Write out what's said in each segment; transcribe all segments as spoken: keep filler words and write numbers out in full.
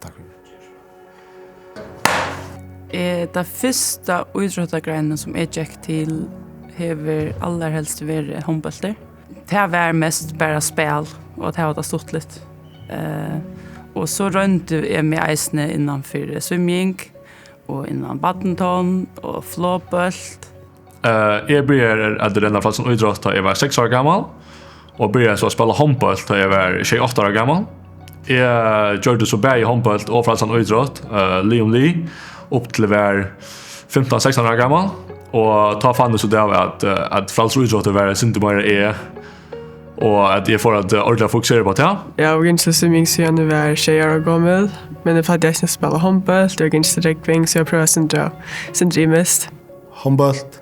Takk fyri. Eh, tað fyrsta ítróttagreinin, sum eg gekk til, hevur allarhelst verið hondbóltur. Tað var mest bara spæl, og at hava tað stuttligt. Eh, og so royndi eg meg eisini innan fyri svimjing, og innan badminton og flogbólt. Eh, eg byrjaði at renna frælsan ítrótt, tá eg var seks ára gamal, og byrjaði so at spæla hondbólt, tá eg var sjey, átta ára gamal. Eg gjørdi so bæði hondbólt og frælsan ítrótt, eh, lið um lið, upp til eg var fimtan, sekstan ára gamal, og tá fann eg so út av, at, eh, at frælsur ítróttur var eitt sindur meira eg, og at eg fór at, eh, ordiliga fokusera upp á tað. Eg havi gingið til svimjing síðan eg var sjey ára gomul, men eg plagdi eisini at spæla hondbólt, eg havi gingið til rógving, so eg havi prøvað eitt sindur, eitt sindur ymiskt. Hondbólt,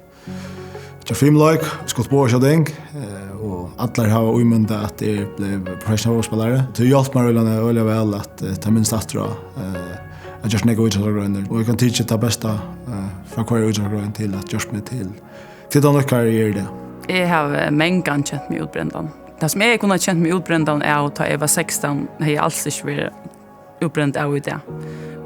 hjá fimleik, skot, bogaskjóting, eh, og allir hava ímyndað, at eg bleiv professionellur fótbóltsspælari. Tað hjelpti mær øgiliga, øgiliga væl at, eh, tað minnist aftur á, eh, at gjørt nógvar ítróttagreinar, og eg kann tikið tað besta, eh, frá hvørjari ítróttagrein til at gjørt meg til, til tann leikara eg eri í dag. Eg havi mangan kent meg útbrendan. Tað, sum eg kundi kent meg útbrendan av, tá eg var sekstan, hevði eg als ikki verið útbrend av í dag.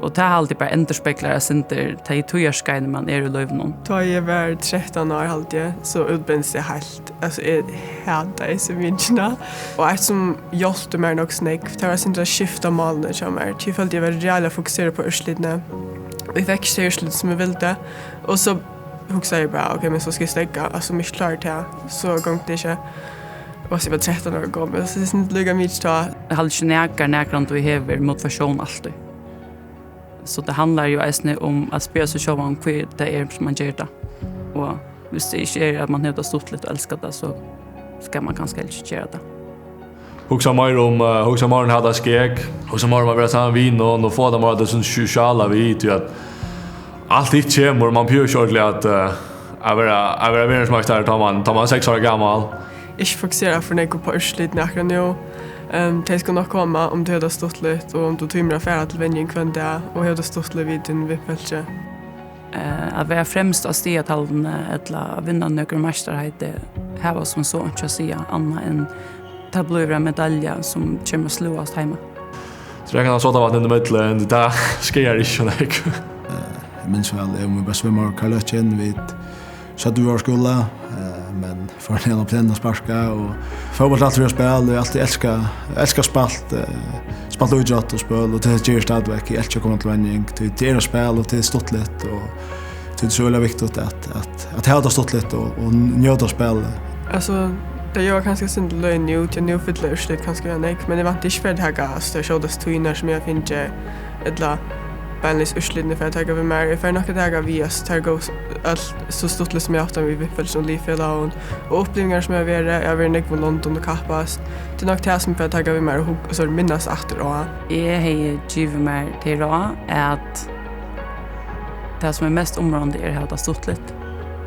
Og tað haldi eg bara endurspeglar eitt sindur tey tíðarskeiðini, man er í lívinum. Tá eg var trettan ár, haldi eg, so útbrendist eg heilt. Altso, eg hataði svimjingina. Og eitt, sum hjálpti mær nokk so nógv, tað var eitt sindur at skifta málini hjá mær. Tí eg føldi, eg var ræðuliga fokuserað upp á úrslitini. Og eg fekk ikki tey úrslit, sum eg vildi. Og so hugsaði eg bara, ok, men so skal eg steðga, altso, um eg ikki klári tað, so gongur tað ikki. Og so eg var trettan ára gomul, so tað er ikki líka mikið tá. Eg haldi ikki, nakar nakrantíð hevur motivatión altíð. So tað handlar jú eisini um at spyrja seg sjálvan, hví tað er, sum man ger tað. Og viss tað ikki er, at man hevur tað stuttligt og elskar tað, so skal man kanska helst ikki gera tað. Hugsa meira um, eh, hugsa meira um at hava tað skeg. Hugsa meira um at vera saman við vinum og fáa tað meira, tað sum sosiala við, tí at alt hitt kemur, man behøvir ikki ordiliga at, eh, at vera, at vera verðsmeistari, tá man, tá man er seks ára gamal. Ikki fokusera for nógv upp á úrslitini akkurát nú. Ehm, tey skulu nokk koma, um tú hevur tað stuttligt, og um tú tímir at fara til venjing hvønn dag, og hevur tað stuttligt við tínum vinfólki. Eh, at vera fremst á stigatalvuni ella at vinna nøkur meistaraheiti hava sum so einki at siga, annað enn tað blívur ein medalja sum kemur at sløðast heima. Drekka eina sodavatn inn ímillum, tað skaðar ikki so nógv. Eh, eg minnist væl, eg og mín besti vinur Karl Løkken, vit søgdu, vit vóru á skúla, eh, men fóru niðan á planið at sparka, og fótbólt er altíð verið spæl, og eg altíð elska, elska spælt, eh, spælt ítrótt og spøl, og tað geri eg stadigvæk. Eg elski at koma til venjing, tí tað er eitt spæl, og tað er stuttligt, og tað er so øgiliga viktigt at, at, at hava tað stuttligt og, og njóta spælið. Altso, tað ljóðar kanska eitt sindur løgið nú, tí nú fylla úrslit kanska nógv, men eg vænti ikki fyri at taka, altso, tær skjótastu tíðirnar, sum eg havi fingið, ella beinleiðis úrslitini fyri at taka við mær. Eg fari nokk at taka við, altso, tað er góð, alt so stuttligt, sum eg havi havt við vinfólki og liðfelagar, og upplivingar, sum eg havi verið, eg havi verið í nógvum londum og kappast. Tað er nokk tað, sum eg fari at taka við mær og hug-, og so minnast aftur á. Eg hevði givið mær tey ráð, at tað, sum er mest umráðandi, er at hava tað stuttligt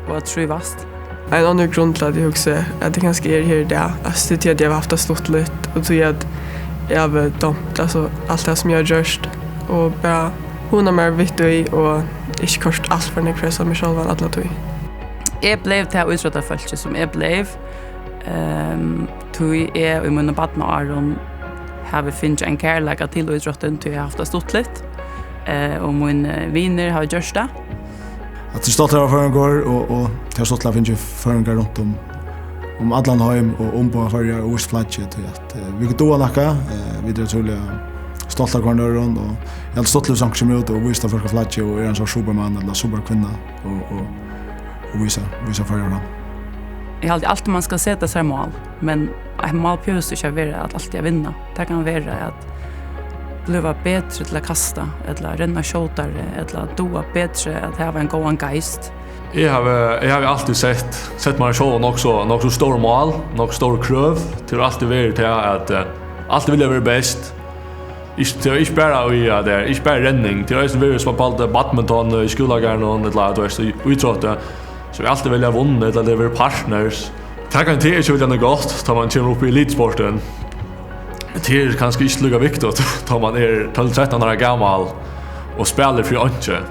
og at trívast. Ein onnur grund til, at eg hugsi, at eg kanska eri her í dag, altso, tað er tí, at eg havi havt tað stuttligt, og tí, at eg havi dámt, altso, alt tað, sum eg havi gjørt, og bara hugnað mær við tí, og ikki koyrt alt for nógv press á meg sjálvan alla tíð. Eg bleiv tað ítróttafólkið, sum eg bleiv, ehm, tí eg í mínum barnaárum havi fingið ein kærleika til ítróttin, tí eg havi havt tað stuttligt, eh, og mínir, eh, vinir hava gjørt tað. At tað er stuttligt at vera føroyingur, og, og tað er stuttligt at finna føroyingar runt um, um allan heim og umboða Føroyar og vísa flaggið, tí at, eh, vit duga nakað, eh, vit eru ótrúliga stolt av hvørjum øðrum, og eg haldi stuttligt, hvis onkur kemur út og vísir tað føroyska flaggið og er ein sånn supermann ella superkvinna og, og, og vísa, vísa Føroyar fram. Eg haldi altíð, man skal seta sær mál, men eitt mál behøvist ikki at vera at altíð at vinna. Tað kann vera at blíva betri til at kasta, ella renna skjótari, ella duga betri at hava ein góðan geist. Eg havi, eg havi altíð sett, sett mær sjálv nokk so, nokk so stór mál, nokk stór krøv. Tað hevur altíð verið tað, at, eh, altíð vilja vera best. Ikki, tað er ikki bara í, ja, tað er ikki bara renning. Tað er eisini verið spælt badminton í skúlagarðinum, ella, tú veist, í ítrótti. So vit altíð vilja vunna, ella tað er verið partners. Tað kann tað ikki vera nokk gott, tá man kemur upp í elitsportin. Tað er kanska ikki líka viktigt, tá man er tólv, trettan ára gamal og spælir fyri einki.